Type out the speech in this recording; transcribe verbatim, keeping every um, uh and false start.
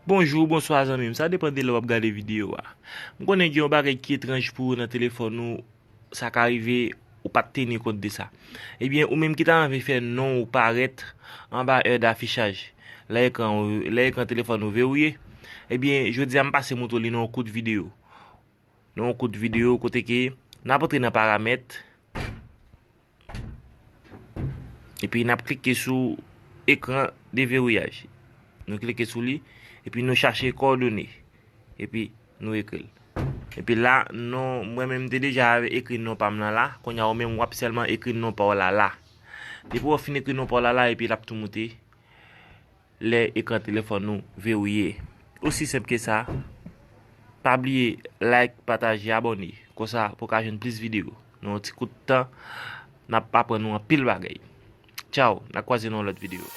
Bonjou, bonswa zanmi m, sa depann de lè w ap gade videyo a. M konnen gen yon bagay ki etranj pou ou nan telefòn ou, sa ka rive ou pa t teni kont de sa. Ebyen, ou menm ki ta anvi fè non ou parèt anba è dafichaj, lè ekran ou, lè ekran telefòn ou vewiye, ebyen, jodi a m pase montre w li nan yon kout videyo. Nan yon kout videyo kote ke n ap antre nan paramèt, epi n ap klike sou ekran deveriyaj. Nou klike sou li, epi nou chache kowòdone, epi nou ekri l. Epi la, non, mwen menm m te deja ekri non pa m nan la, kounye a ou menm w ap sèlman ekri non pa w la la. Depi w fin ekri non pa w la la, epi l ap tou moute lè ekran telefòn ou vewiye. Osi senp ke sa. Pa bliye like, pataje, abòne. Konsa pou w ka jwenn plis videyo. Nan yon ti kout tan, n ap aprann nou anpil bagay. Tchaw, n a kwaze nan yon lòt videyo.